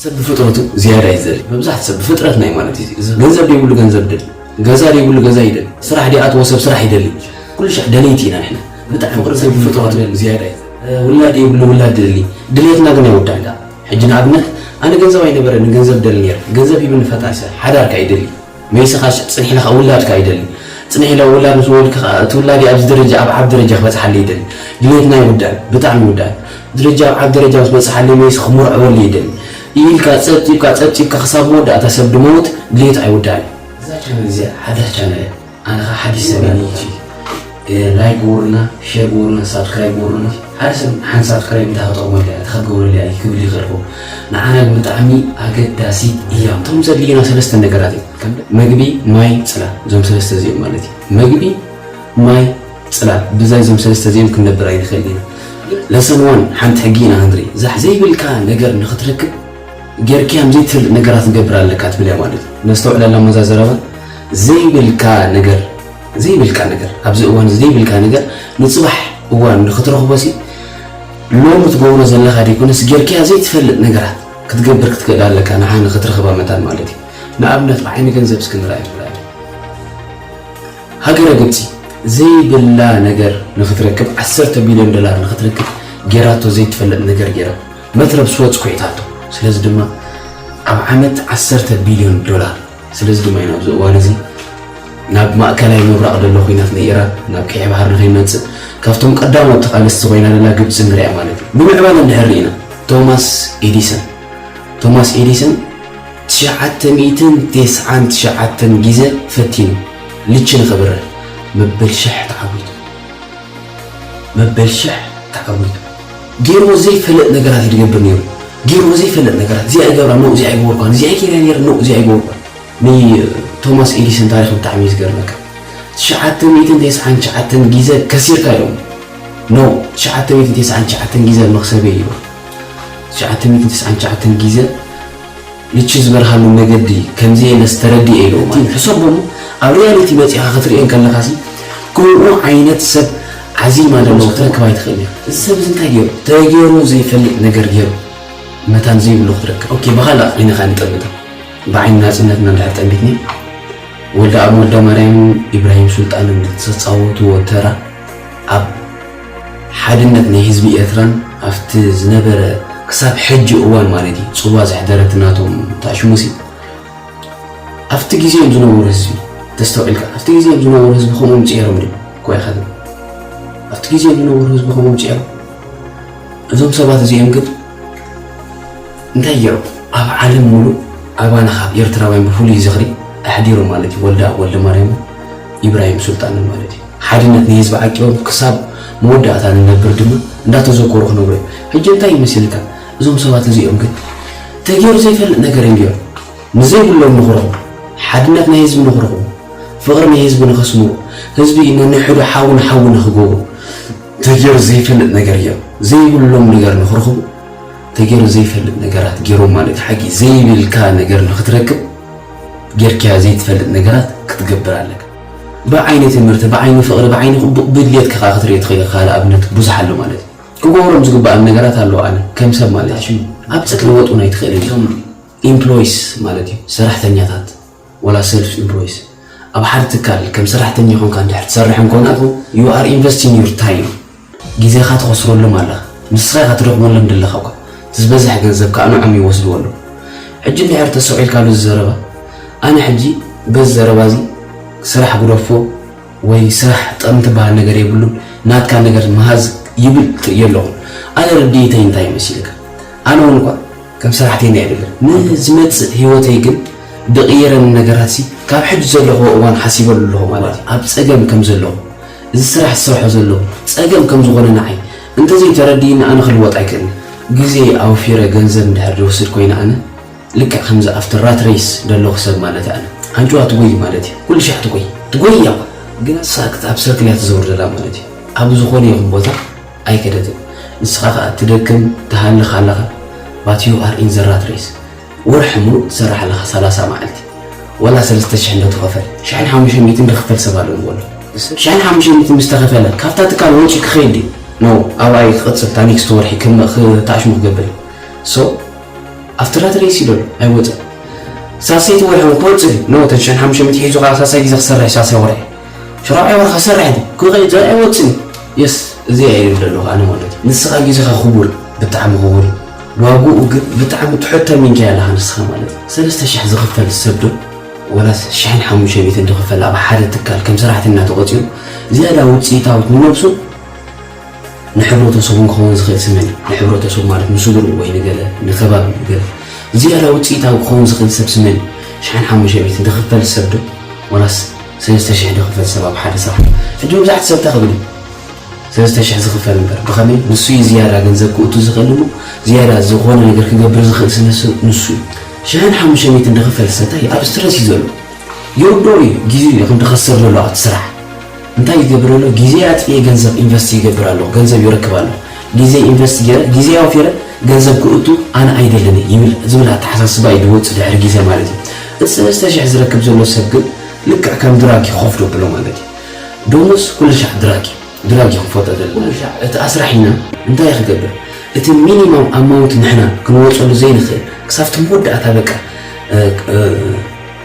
ሰብ ብፍጥረቱ ዝያዳ ይዘል። መብዛሕት ሰብ ብፍጥረት ናይ ማለት እዩ። ገንዘብ ደይብሉ ገንዘብ ደል፣ ገዛ ደይብሉ ገዛ ይደል፣ ስራሕ ደይኣትዎ ሰብ ስራሕ ይደል። ኩሉ ሻዕ ደለይቲ ኢና ንሕና። ብጣዕሚ ፍቅሪ ሰብ ብፍጥረቱ ዝያዳ እዩ። ውላድ ደይብሉ ውላድ ደሊ። ድሌትና ግን ኣይወዳእን። ሕጂ ንኣብነት ኣነ ገንዘብ ኣይነበረኒ፣ ገንዘብ ደሊ ነይረ። ገንዘብ ሂብኒ ፈጣሪ ሰብ ሓዳርካ ይደሊ። መይስኻ ጽኒሕልኻ ውላድካ ይደሊ። ጽኒሕለ ውላድ ምስ ወልድካ እቲ ውላድ ኣብዚ ደረጃ ኣብ ዓብ ደረጃ ክበጽሓለ ይደሊ። ድሌትና ይውዳእ፣ ብጣዕሚ ይውዳእ። ደረጃ ኣብ ዓብ ደረጃ ምስ በጽሓለ መይስ ክምርዕወሉ ይደሊ። ኢልካ ጸብጺብካ ጸብጺብካ ክሳብ መወዳእታ ሰብ ድመውት ድሌት ኣይውዳእን። እዛ ቻነል እዚኣ ሓዳሽ ቻነል እያ። ኣነ ኸኣ ሓዲሽ ሰብ እየ። ላይክ ግበሩልና፣ ሼር ግበሩልና፣ ሳብስክራይብ ግበሩልና። ሓደ ሰብ ሓንቲ ሳብስክራይብ እንታይ ክጠቕመሉ እያ፣ እንታይ ክትገብረሉ እያ ክብል ይኽእል ይኸውን። ንዓና ግን ብጣዕሚ ኣገዳሲት እያ። እቶም ዘድልዩና ሰለስተ ነገራት እዮም። ከም መግቢ፣ ማይ፣ ጽላል። እዞም ሰለስተ እዚኦም ማለት እዩ። መግቢ፣ ማይ፣ ጽላል። ብዘይ እዞም ሰለስተ እዚኦም ክንነብር ኣይንኽእል ኢና። ለሰን ዋን ሓንቲ ሕጊ ኢና ክንርኢ። ዛሕ ዘይብልካ ነገር ንኽትረክብ ጌርክያ ዘይትፈልጥ ነገራት ትገብር ኣለካ ትብል እያ ማለት እዩ። ነስተውዕለላ መዛ ዘረባ ዘይብልካ ነገር ዘይብልካ ነገር ኣብዚ እዋን እዚ ዘይብልካ ነገር ንጽባሕ እዋን ንኽትረኽቦ ሲ ሎሚ ትገብሮ ዘለኻ ደይኮነስ ጌርክያ ዘይትፈልጥ ነገራት ክትገብር ክትክእል ኣለካ ንዓ ንኽትረኽባ መታን ማለት እዩ። ንኣብነት ብዓይኒ ገንዘብ እስኪ ንርኣይ። ሃገረ ግብጺ ዘይብላ ነገር ንኽትረክብ ዓሰርተ ቢልዮን ዶላር ንኽትረክብ ጌራቶ ዘይትፈልጥ ነገር ጌራ መትረብ ስወጽ ኩዒታቶ። ስለዚ ድማ ኣብ ዓመት ዓሰርተ ቢልዮን ዶላር ስለዚ ድማ ኢና ኣብዚ እዋን እዚ ናብ ማእከላይ ምብራቕ ዘሎ ኲናት ናይ ኢራን ናብ ቀይሕ ባሕሪ ንኸይመጽእ ካብቶም ቀዳሞት ተቓለስቲ ኮይና ዘላ ግብጺ ንሪኣ ማለት እዩ። ብምዕባለ እንድሕር ርኢና ቶማስ ኤዲሰን ቶማስ ኤዲሰን ትሽዓተ ሚእትን ተስዓን ትሽዓተን ግዜ ፈቲኑ ልቺ ንኸብርህ መበል ሽሕ ተዓዊቱ። መበል ሽሕ ተዓዊቱ። ገይርዎ ዘይፈልጥ ነገራት እዩ ዝገብር ነይሩ። ገይርዎ ዘይፈልጥ ነገራት። እዚኣ ይገብራ፣ ኖ፣ እዚኣ ኣይገበርኳን። እዚኣ ይገይራ ነይረ፣ ኖ፣ እዚኣ ኣይገበርኳን። ንቶማስ ኤዲሰን ታሪኽ ብጣዕሚ እዩ ዝገርመካ። ትሽዓተ ሚእትን ተስዓን ትሽዓተን ግዜ ከሲርካ ኢሎም። ኖ፣ ትሽዓተ ሚእትን ተስዓን ትሽዓተን ግዜ መኽሰበይ እዩ። ትሽዓተ ሚእትን ተስዓን ትሽዓተን ግዜ ልቺ ዝበርሃሉ መገዲ ከምዘየለስ ተረዲኤ ኢሎም። ሕሰቦ እሞ ኣብ ሪያሊቲ መጺኻ ክትርእዮ እንከለኻሲ ከምኡ ዓይነት ሰብ ዓዚማ ዘለዎ ክትረክብ ኣይትኽእል ኢኻ። እዚ ሰብ እዚ እንታይ ገይሩ? ተገይሩ ዘይፈልጥ ነገር ገይሩ መታን ዘይብሉ ክትረክብ። ኦኬ፣ ብኻልእ ዓይንኻ ንጠምታ። ብዓይኒ ናጽነትና እንድሕር ጠሚትኒ ወልደኣብ ወልደማርያምን ኢብራሂም ሱልጣንን ዝተጻወትዎ ተራ ኣብ ሓድነት ናይ ህዝቢ ኤርትራን ኣብቲ ዝነበረ ክሳብ ሕጂ እዋን ማለት እዩ ጽዋ ዘሕደረት ናቶም ተኣሽሙሲ ኣብቲ ግዜኦም ዝነበሩ ህዝቢ ተስተውዒልካ ኣብቲ ግዜኦም ዝነበሩ ህዝቢ ከምኦም ጽዒሮም ድዩ? እኮ ኢኻ ትብል። ኣብቲ ግዜኦም ዝነበሩ ህዝቢ ከምኦም ጽዒሮም እዞም ሰባት እዚኦም ግን እንታይ ገይሮም ኣብ ዓለም ሙሉእ ኣባና ካብ ኤርትራውያን ብፍሉይ ዝኽሪ ኣሕዲሮም ማለት እዩ። ወልደኣብ ወልደማርያምን ኢብራሂም ሱልጣንን ማለት እዩ። ሓድነት ንህዝቢ ዓቂቦም ክሳብ መወዳእታ ንነብር ድማ እንዳተዘከሩ ክነብሩ እዮም። ሕጂ እንታይ ይመስልካ? እዞም ሰባት እዚኦም ግን ተገይሩ ዘይፈልጥ ነገር እዮም ገይሮም። ንዘይብሎም ንኽረኽቡ፣ ሓድነት ናይ ህዝቢ ንኽረኽቡ፣ ፍቕሪ ናይ ህዝቢ ንኸስምሩ፣ ህዝቢ ነንሕዱ ሓው ንሓው ንኽገብሩ ተገይሩ ዘይፈልጥ ነገር እዮም። ዘይብሎም ነገር ንኽረኽቡ ተገይሩ ዘይፈልጥ ነገራት ገይሮም ማለት ሓቂ ዘይብልካ ነገር ንኽትረክብ ጌርካያ ዘይትፈልጥ ነገራት ክትገብር ኣለካ። ብዓይኒ ትምህርቲ፣ ብዓይኒ ፍቕሪ፣ ብዓይኒ ጽቡቕ ብድልየትካ ከኣ ክትርኢ ትኽእል ኢኻ። ካልእ ኣብነት ብዙሕ ኣሎ ማለት እዩ። ክገብሮም ዝግባኣም ነገራት ኣለዉ። ኣነ ከም ሰብ ማለት እዩ ኣብ ጸክሪ ወጥኡን ኣይትኽእልን እዮም። ኢምፕሎይስ ማለት እዩ ሰራሕተኛታት ወላ ሰልፍ ኢምፕሎይስ ኣብ ሓደ ትካል ከም ሰራሕተኛ ኾንካ እንድሕር ትሰርሕ እንኮንካ you are investing your time ግዜኻ ትኸስረሎም ኣለኻ ንስኻ ኢኻ ትደኽመሎም ዘለኻ እኳ እቲ ዝበዝሕ ገንዘብ ከዓ ንዖም ይወስድዎ ኣለዉ ሕጂ እንድሕር ተሰቂልካሉ እዚ ዘረባ ኣነ ሕጂ በዚ ዘረባ እዚ ስራሕ ግደፎ ወይ ስራሕ ጥቕሚ ትበሃል ነገር የብሉን ናትካ ነገር ምሃዝ ይብል ትርእዮ ኣለኹ ኣነ ርድኢተይ እንታይ መሲልካ ኣነ እውን እኳ ከም ሰራሕተይና ኣይደለን ንዝመፅእ ህይወተይ ግን ዝቕይረኒ ነገራት ሲ ካብ ሕጂ ዘለኽዎ እዋን ሓሲበሉ ኣለኹ ማለት እዩ ኣብ ፀገም ከም ዘለኹ እዚ ስራሕ ዝሰርሖ ዘለኹ ፀገም ከም ዝኾነ ንዓይ እንተዘይተረዲእኒ ኣነ ክልወጥ ኣይክእልን ግዜ ኣውፊረ ገንዘብ እንድሕር ዝወስድ ኮይነ ኣነ ልክዕ ከምዚ ኣብቲ ራት ሬስ ዘለኹ ሰብ ማለት ኣነ ኣንጭዋ ትጎይ ማለት እዩ ኩሉ ሻዕ ትጎይ ትጎይ እያ ግና ሳክት ኣብ ሰርክል እያ ትዘውር ዘላ ማለት እዩ ኣብ ዝኾነ ይኹን ቦታ ኣይከደትን ንስኻ ከዓ ትደክም ትሃልኽ ኣለኻ but you are in the rat race ወርሒ ሙሉእ ትሰርሕ ኣለኻ ሰላሳ መዓልቲ ወላ ሰለስተ ሽሕ እንዶ ትኸፈል ሽሕን ሓሙሽተ ሚእትን ዝኽፈል ሰብ ኣሎ ንበሎ ሽሕን ሓሙሽተ ሚእትን ምስ ተኸፈለ ካብታ ትካል ወፂኡ ክኸይድ ድዩ no ኣብኣ እዩ ክቕፅል እታ ኔክስት ወርሒ ክም- ክተኣሽሙ ክገብር እዩ so ኣብቲ ራት ሬስ ይደሎ ኣይወፅን። ሳሰይቲ ወርሒ እውን ክወፅእ እዩ። ኖ ተን ሽሕን ሓሙሽተ ሚእቲ ሒዙ ከዓ ሳሳይ ግዜ ክሰርሕ ሳሳይ ወርሒ ሽራብዓይ ወርሒ ክሰርሕ ዲ ክኸይድ ዘር ኣይወፅን እዩ። የስ እዚ እየ ይብል ዘለኹ ኣነ ማለት እዩ። ንስኻ ግዜኻ ክቡር ብጣዕሚ ክቡር እዩ። ዋግኡ ግን ብጣዕሚ ትሑት ተሚንካ ኣለኻ ንስኻ ማለት እዩ። ሰለስተ ሽሕ ዝኽፈል ሰብ ዶ ወላስ ሽሕን ሓሙሽተ ሚእትን ዝኽፈል ኣብ ሓደ ትካል ከም ሰራሕተኛ ተቖፂሩ ዝያዳ ውፅኢታዊ ንነብሱ ንሕብረተሰቡን ክኸውን ዝኽእል ስመን እዩ። ንሕብረተሰቡ ማለት ንስድርኡ ወይ ንገለ ንከባቢ ገለ ዝያዳ ውፅኢታዊ ክኸውን ዝኽእል ሰብ ስመን እዩ። ሽሕን ሓሙሽተ ሚእትን ዝኽፈል ሰብ ዶ ወላስ ሰለስተ ሽሕ ዝኽፈል ሰብ ኣብ ሓደ ስራሕ? ሕጂ መብዛሕትኡ ሰብ እንታይ ክብል እዩ? ሰለስተ ሽሕ ዝኽፈል እምበር ብኸመይ ንሱ እዩ ዝያዳ ገንዘብ ክእቱ ዝኽእል እሞ ዝያዳ ዝኾነ ነገር ክገብር ዝኽእል ስለ ንሱ እዩ። ሽሕን ሓሙሽተ ሚእትን ዝኽፈል ሰብ እንታይ ኣብ ስትረስ እዩ ዘሎ? ይርድኦ እዩ ግዜኡ እዩ ከም ዝኸስር ዘሎ ኣብቲ ስራሕ። እንታይ ይገብር ኣሎ? ግዜ ኣጥፍኤ ገንዘብ ኢንቨስት ይገብር ኣለኹ፣ ገንዘብ ይረክብ ኣለኹ። ግዜ ኢንቨስት ገይረ ግዜ ኣውፊረ ገንዘብ ክእቱ ኣነ ኣይደልን ይብል ዝብል ኣተሓሳስባ እዩ ዝወፅእ ድሕሪ ግዜ ማለት እዩ። እቲ ሰለስተ ሽሕ ዝረክብ ዘሎ ሰብ ግን ልክዕ ከም ድራግ ይኸፍዶ ብሎ ማለት እዩ። ደሞዝ ኩሉ ሻዕ ድራግ እዩ። ድራግ እዩ ክፈልጦ ዘለና። እቲ ኣስራሒና እንታይ ክገብር? እቲ ሚኒማም ኣማውንት ንሕና ክንወፀሉ ዘይንኽእል ክሳብቲ መወዳእታ በቃ እ፣ እ፣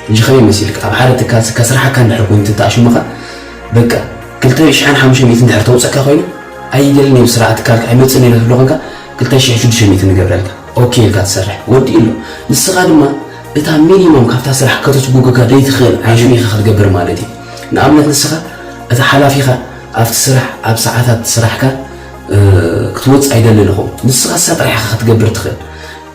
ሕጂ ከመይ መሲልካ ኣብ ሓደ ትካል ስካ ስራሕካ እንድሕር ኮይኑ ትተኣሽሙኻ በቃ ክልተ ሽሕን ሓሙሽተ ሚእትን እንድሕር ተውፀካ ኮይኑ ኣይደልን እዩ ስራዓ ትካልካ ኣይመፅን ኢለ ትብሎ ኮንካ ክልተ ሽሕ ሽዱሽተ ሚእቲ ንገብረልካ ኦኬ ኢልካ ትሰርሕ ወዲ ኣሎ። ንስኻ ድማ እታ ሚኒማም ካብታ ስራሕ ከተስጉጉካ ዘይትኽእል ዓይሽም ኢኻ ክትገብር ማለት እዩ። ንኣብነት ንስኻ እቲ ሓላፊኻ ኣብቲ ስራሕ ኣብ ሰዓታት ስራሕካ እ፣ ክትወፅእ ኣይደልን ኢኹም። ንስኻ እሳ ጥራሕ ኢኻ ክትገብር ትኽእል።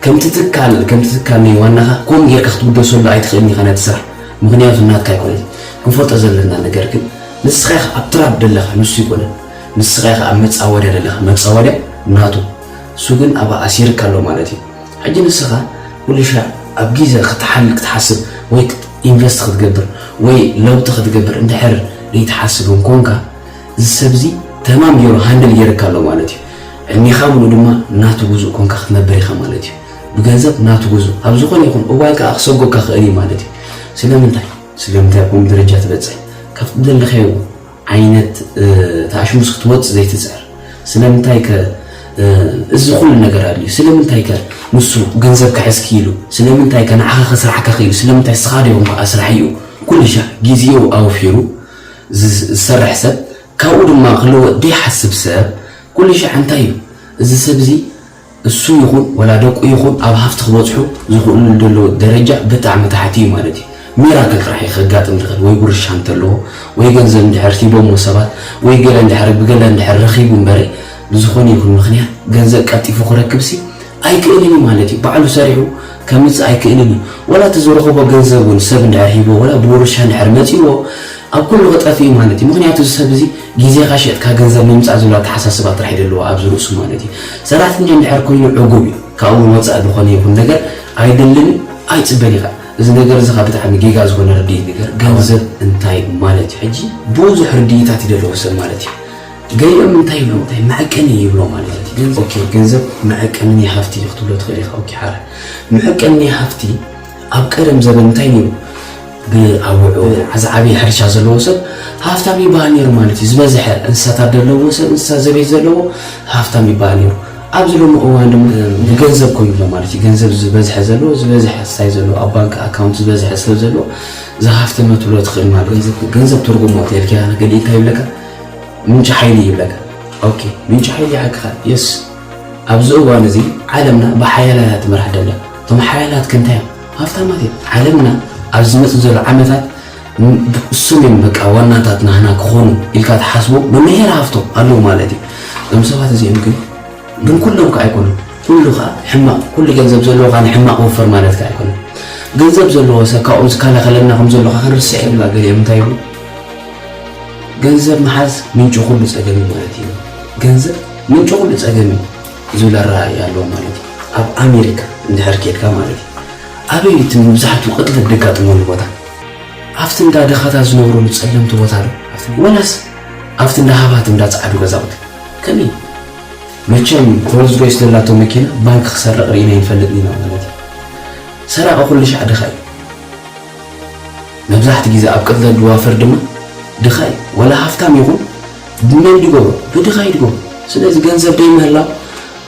ከምቲ ትካል ከምቲ ትካል ናይ ዋናኻ ከምኡ ጌርካ ክትውደሰሉ ኣይትኽእልን ኢኻ ነቲ ስራሕ፣ ምኽንያቱ ናትካ ኣይኮነን። ክንፈልጦ ዘለና ነገር ግን ንስኻ ኢኻ ኣብ ትራብ ደለኻ ንሱ ኣይኮነን። ንስኻ ኢኻ ኣብ መፃወድያ ደለኻ መፃወድያ ናቱ፣ እሱ ግን ኣብ ኣሲርካ ኣሎ ማለት እዩ። ሕጂ ንስኻ ኩሉ ሻዕ ኣብ ግዜ ክትሓል ክትሓስብ ወይ ኢንቨስት ክትገብር ወይ ለውጢ ክትገብር እንድሕር ዘይትሓስብ እንኮንካ እዚ ሰብ እዚ ተማም ገይሩ ሃንድል ገይርካ ኣሎ ማለት እዩ። ዕድሜኻ ምሉእ ድማ ናቱ ግዙእ ኮንካ ክትነብር ኢኻ ማለት እዩ። ብገንዘብ ናቱ ግዙእ ኣብ ዝኾነ ይኹን እዋን ከዓ ክሰጎካ ክእል እዩ ማለት እዩ። ስለምንታይ ስለምንታይ ኣብ ከምኡ ደረጃ ትበፅሕ? ካብቲ ዘለኻዮ ዓይነት ተኣሽሙስ ክትወፅእ ዘይትፅዕር? ስለምንታይ ከ እዚ ኩሉ ነገር ኣድልዩ? ስለምንታይ ከ ንሱ ገንዘብ ክሕዝ ክኢሉ? ስለምንታይ ከ ንዓኻ ከስራሕካ ክኢሉ? ስለምንታይ ስኻ ዶ ይኹን ከዓ ስራሕ እዩ ኩሉ ሻዕ ግዜኡ ኣውፊሩ ዝሰርሕ ሰብ ካብኡ ድማ ክልወጥ ዘይሓስብ ሰብ ኩሉ ሻዕ እንታይ እዩ እዚ ሰብ እዚ እሱ ይኹን ወላ ደቁ ይኹን ኣብ ሃፍቲ ክበፅሑ ዝኽእሉ ዘለዉ ደረጃ ብጣዕሚ ታሕቲ እዩ ማለት እዩ። ሚራክል ጥራሕ እዩ ከጋጥም ዝኽእል ወይ ውርሻ እንተለዎ ወይ ገንዘብ እንድሕር ሂቦሞ ሰባት ወይ ገለ እንድሕር ብገለ እንድሕር ረኺቡ እምበረ ብዝኾነ ይኹን ምኽንያት ገንዘብ ቀልጢፉ ክረክብሲ ኣይክእልን እዩ ማለት እዩ። ባዕሉ ሰሪሑ ከምፅእ ኣይክእልን እዩ። ወላ እቲ ዝረኸቦ ገንዘብ እውን ሰብ እንድሕር ሂቦ ወላ ብውርሻ እንድሕር መፂዎ ኣብ ኩሉ ክጠፍእ እዩ ማለት እዩ። ምኽንያቱ እዚ ሰብ እዚ ግዜኻ ሸጥካ ገንዘብ ንምምፃእ ዝብል ኣተሓሳስባ ጥራሕ እዩ ዘለዎ ኣብዚ ርእሱ ማለት እዩ። ሰራሕተኛ እንድሕር ኮይኑ ዕጉብ እዩ። ካብኡ ወፃኢ ዝኾነ ይኹን ነገር ኣይደልን እዩ ኣይፅበን እዩ ከዓ። እዚ ነገር እዚ ከዓ ብጣዕሚ ጌጋ ዝኾነ ርድኢት ነገር ገንዘብ እንታይ ማለት እዩ? ሕጂ ብዙሕ ርድኢታት እዩ ዘለዎ ሰብ ማለት እዩ። ገሊኦም እንታይ ይብሎ እንታይ መዐቀኒ ይብሎ ማለት እዩ። ገንዘብ ኦኬ ገንዘብ መዐቀኒ ሃፍቲ እዩ ክትብሎ ትኽእል ኢኻ። ኦኬ ሓረ መዐቀኒ ሃፍቲ ኣብ ቀደም ዘበን እንታይ ነይሩ? ብኣውዑ ዓዝዓቢ ሕርሻ ዘለዎ ሰብ ሃፍታም ይበሃል ነይሩ ማለት እዩ። ዝበዝሐ እንስሳታት ዘለዎ ሰብ እንስሳ ዘቤት ዘለዎ ሃፍታም ይበሃል ነይሩ። ኣብዚ ሎሚ እዋን ድማ ብገንዘብ ኮይኑ ኣሎ ማለት እዩ። ገንዘብ ዝበዝሐ ዘለዎ ዝበዝሐ ሳይ ዘለዎ ኣብ ባንክ ኣካውንት ዝበዝሐ ሰብ ዘለዎ ዝሃፍተመ ትብሎ ትኽእል ማለት እዩ። ገንዘብ ትርጉሞ ተልኪያ ገሊእካ ይብለካ ምንጪ ሓይሊ ይብለካ። ኦኬ ምንጪ ሓይሊ ይሓክኻ የስ ኣብዚ እዋን እዚ ዓለምና ብሓያላት ትመራሕ ደላ። እቶም ሓያላት ከ እንታይ እዮም? ሃፍታማት እዮም። ዓለምና ኣብ ዝመፅእ ዘሎ ዓመታት እሶም እዮም በቃ ዋናታት ናህና ክኾኑ ኢልካ ትሓስቦ መምሄር ሃፍቶም ኣለዉ ማለት እዩ። እዞም ሰባት እዚኦም ግን ግን ኩሎም ከ ኣይኮኑን። ኩሉ ከ ሕማቕ ኩሉ ገንዘብ ዘለዎ ከ ንሕማቕ ወፈር ማለት ከ ኣይኮነን። ገንዘብ ዘለዎ ሰብ ካብኦም ዝከላኸለልና ከም ዘሎ ከ ክንርስዕ ይብላ ገሊኦም እንታይ ይብሉ? ገንዘብ ምሓዝ ምንጪ ኩሉ ጸገም እዩ ማለት እዩ። ገንዘብ ምንጪ ኩሉ ጸገም እዩ ዝብል ኣረኣእያ ኣለዎም ማለት እዩ። ኣብ ኣሜሪካ እንድሕር ኬድካ ማለት እዩ። ኣበይ እቲ መብዛሕትኡ ቅትለት ደጋጥመሉ ቦታ? ኣብቲ እንዳ ድኻታት ዝነብሩሉ ጸለምቲ ቦታ ዶ? ኣብቲ ወላስ ኣብቲ እንዳ ሃብሃብቲ እንዳ ጸዓዱ ገዛውቲ? ከመይ? መቸም ሮልስ ሮይስ ዘላቶ መኪና ባንክ ክሰርቕ ርኢና ኣይንፈልጥን ኢና ማለት እዩ። ሰራቒ ኩሉ ሻዕ ድኻ እዩ። መብዛሕቲ ግዜ ኣብ ቅትለት ዝዋፈር ድማ ድኻ እዩ። ወላ ሃፍታም ይኹን ብመን ድገብሮ? ብድኻ እዩ ድገብሮ። ስለዚ ገንዘብ ደይምህላው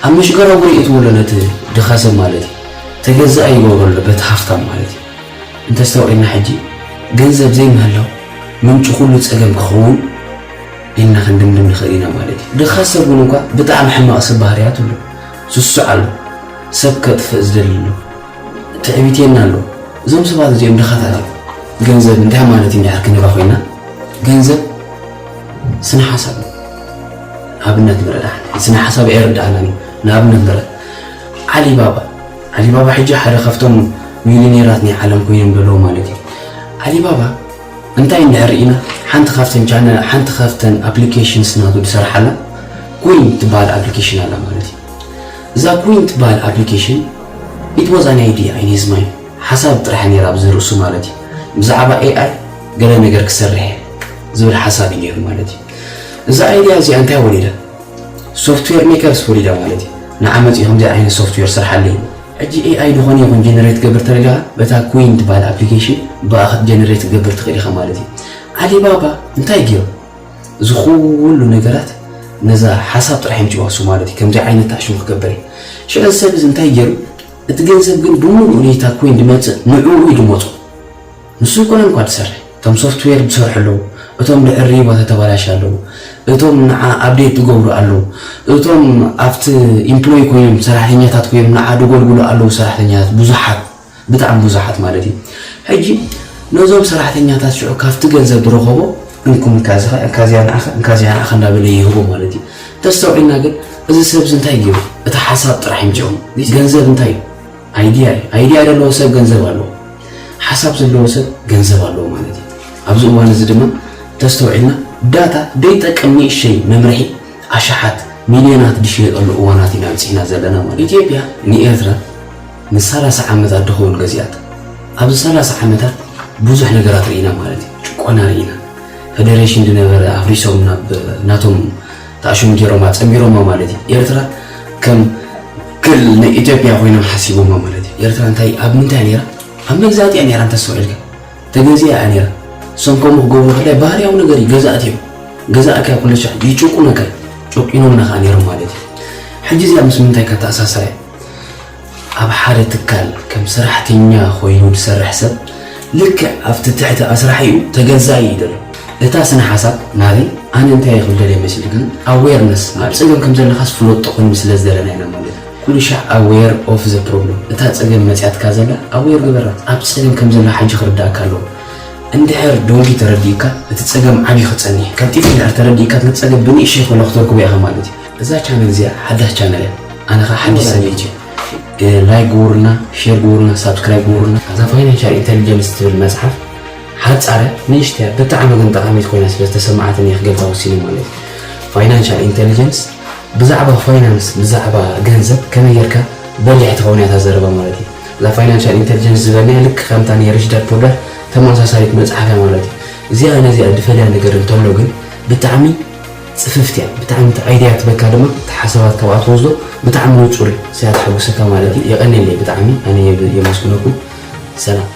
ኣብ መሽገራዊ ርእየት ወሎ ነቲ ድኻ ሰብ ማለት እዩ። ተገዛኢ ይገብሮ ኣሎ በቲ ሃፍታም ማለት እዩ። እንተስተውዒልና ሕጂ ገንዘብ ዘይምህላው ምንጪ ኩሉ ጸገም ክኸውን ኢልና ክንድምድም ንኽእል ኢና ማለት እዩ። ድኻ ሰብ እውን እኳ ብጣዕሚ ሕማቕ ሰብ ባህርያት ኣሎ። ስሱዕ ኣሎ። ሰብ ከጥፍእ ዝደሊ ኣሎ። ትዕቢተኛ ኣሎ። እዞም ሰባት እዚኦም ድኻታት እዮም። ገንዘብ እንታይ ማለት እዩ እንድሕር ክንብላ ኮይና፣ ገንዘብ ስነ ሓሳብ እዩ። ኣብነት ንረዳ። ስነ ሓሳብ ኣይርዳእናን እዩ። ንኣብነት ንረ ዓሊባባ። ዓሊባባ ሕጂ ሓደ ካብቶም ሚሊዮኔራት ናይ ዓለም ኮይኖም ዘለዉ ማለት እዩ። ዓሊባባ እንታይ እንድሕር ርኢና፣ ሓንቲ ካብተን ቻነ-፣ ሓንቲ ካብተን ኣፕሊኬሽንስ ናቱ ዝሰርሓላ ኩዊን ትበሃል ኣፕሊኬሽን ኣላ ማለት እዩ። እዛ ኩዊን ትበሃል ኣፕሊኬሽን it was an idea in his mind፣ ሓሳብ ጥራሕ ነይራ ኣብዚ ርእሱ ማለት እዩ። ብዛዕባ ኤኣይ ገለ ነገር ክሰርሕ እየ ዝብል ሓሳብ እዩ ነይሩ ማለት እዩ። እዛ ኣይድያ እዚኣ እንታይ ወሊዳ? ሶፍትዌር ሜከርስ ወሊዳ ማለት እዩ። ንዓ መፂኡ ከምዚ ዓይነት ሶፍትዌር ስርሓለይ። ሕጂ ኤኣይ ዝኾነ ይኹን ጀነሬት ገብር ተደሊኻ በታ ኩዊን ትበሃል ኣፕሊኬሽን ብኣ ጀነሬት ክገብር ትኽእል ኢኻ ማለት እዩ። ዓሊባባ እንታይ ገይሩ? እዚ ኩሉ ነገራት ነዛ ሓሳብ ጥራሕ እዮም ጭዋሱ ማለት እዩ። ከምዚ ዓይነት ታሽሙ ክገብር እዩ። ሽዑ እዚ ሰብ እዚ እንታይ ገይሩ? እቲ ገንዘብ ግን ብምሉእ ነታ ኮይን ድመጽእ ንዕኡ እዩ ድመጾ። ንሱ ይኮነን እኳ ድሰርሕ። እቶም ሶፍትዌር ድሰርሑ ኣለዉ። እቶም ድዕሪ ቦታ ተባላሽ ኣለዉ። እቶም ንዓ ኣፕዴት ድገብሩ ኣለዉ። እቶም ኣብቲ ኢምፕሎይ ኮይኖም ሰራሕተኛታት ኮይኖም ንዓ ድጎልጉሉ ኣለዉ ሰራሕተኛታት ብዙሓት። ብጣዕሚ ብዙሓት ማለት እዩ። ሕጂ ነዞም ሰራሕተኛታት ሽዑ ካብቲ ገንዘብ ዝረኸቦ እንኩም እንካዚኻ እንካዚያ ንዓኻ እንካዚያ ንዓኻ እንዳበለ ይህቦ ማለት እዩ። ተስተውዒልና ግን እዚ ሰብ እዚ እንታይ ገይሩ? እቲ ሓሳብ ጥራሕ ይምጭኦም። ገንዘብ እንታይ እዩ? ኣይድያ እዩ። ኣይድያ ዘለዎ ሰብ ገንዘብ ኣለዎ። ሓሳብ ዘለዎ ሰብ ገንዘብ ኣለዎ ማለት እዩ። ኣብዚ እዋን እዚ ድማ ተስተውዒልና ዳታ ደይጠቅም ንእሸይ መምርሒ ኣሽሓት ሚልዮናት ዝሽየጠሉ እዋናት ኢና በፂሕና ዘለና ማለት ኢትዮጵያ ንኤርትራ ንሰላሳ ዓመታት ድኸውን ገዚኣት። ኣብዚ ሰላሳ ዓመታት ብዙሕ ነገራት ርኢና ማለት እዩ። ጭቆና ርኢና። ፌደሬሽን ዝነበረ ኣፍሪሶም ናብ ናቶም ተኣሽሙ ገይሮማ፣ ጸንቢሮማ ማለት እዩ። ኤርትራ ከም ክል ናይ ኢትዮጵያ ኮይኖም ሓሲቦማ ማለት እዩ። ኤርትራ እንታይ ኣብ ምንታይ ነይራ? ኣብ መግዛእቲ እያ ነይራ እንተስተውዒልካ። ተገዚኣ እያ ነይራ። እሶም ከምኡ ክገብሩ ከላይ ባህርያዊ ነገር እዩ። ገዛእቲ እዮም። ገዛእካ ኩሉ ሻዕ ይጭቁነካ። ጨቂኖምና ከኣ ነይሮም ማለት እዩ። ሕጂ እዚኣ ምስ ምንታይ ከተኣሳስራ እያ? ኣብ ሓደ ትካል ከም ሰራሕተኛ ኮይኑ ዝሰርሕ ሰብ ልክዕ ኣብቲ ትሕቲ ኣስራሒኡ ተገዛኢ እዩ ዘሎ። እታ ስነ ሓሳብ ናተይ ኣነ እንታይ እየ ክብል ደልየ መሲልክን ኣዌርነስ ኣብ ጸገም ከም ዘለኻስ ፍለጦ ኮይኑ ስለ ዝደለና ኢና ማለት እዩ። ኩሉ ሻዕ ኣዌር ኦፍ ዘ ፕሮብለም። እታ ጸገም መጽያትካ ዘላ ኣዌር ግበራ። ኣብ ጸገም ከም ዘላ ሕጂ ክርዳእካ ኣለዎ። እንድሕር ደንጉ ተረዲእካ እቲ ጸገም ዓብዩ ክጸንሕ ቀልጢፉ እንድሕር ተረዲእካ እቲ ጸገም ብንእሽተይ ከሎ ክተርክቦ ኢኻ ማለት እዩ። እዛ ቻነል እዚኣ ሓዳሽ ቻነል እያ። ኣነ ኸዓ ሓድሽ ሰብ እየ። ላይክ ግበሩልና፣ ሼር ግበሩልና፣ ሳብስክራይብ ግበሩልና። እዛ ፋይናንሻል ኢንተሊጀንስ ትብል መጽሓፍ ሓጻረ ንእሽተያ ብጣዕሚ ግን ጠቓሚት ኮይና ስለ ዝተሰማዓትኒ እየ ክገልጻ ወሲነ ማለት እዩ። ፋይናንሻል ኢንተሊጀንስ ብዛዕባ ፋይናንስ ብዛዕባ ገንዘብ ከመይ ጌርካ በሊሕ ትኸውን እያ እታ ዘረባ ማለት እዩ። እዛ ፋይናንሻል ኢንተሊጀንስ ዝበልናያ ልክ ከምታ ናይ ሪች ዳድ ፑር ዳድ ተመሳሳሊት መጽሓፍ እያ ማለት እዩ። እዚኣ ነዚኣ ዝፈልያ ነገር እንተሎ ግን ብጣዕሚ ጽፍፍቲ እያ። ብጣዕሚ እቲ ኣይድያ ትበካ ድማ እቲ ሓሳባት ካብኣ ትወስዶ ብጣዕሚ ንጹር እዩ። እዚኣ ተሐጉሰካ ማለት እዩ። የቐንየለይ ብጣዕሚ ኣነ የብ-፣ የመስግነኩም። ሰላም።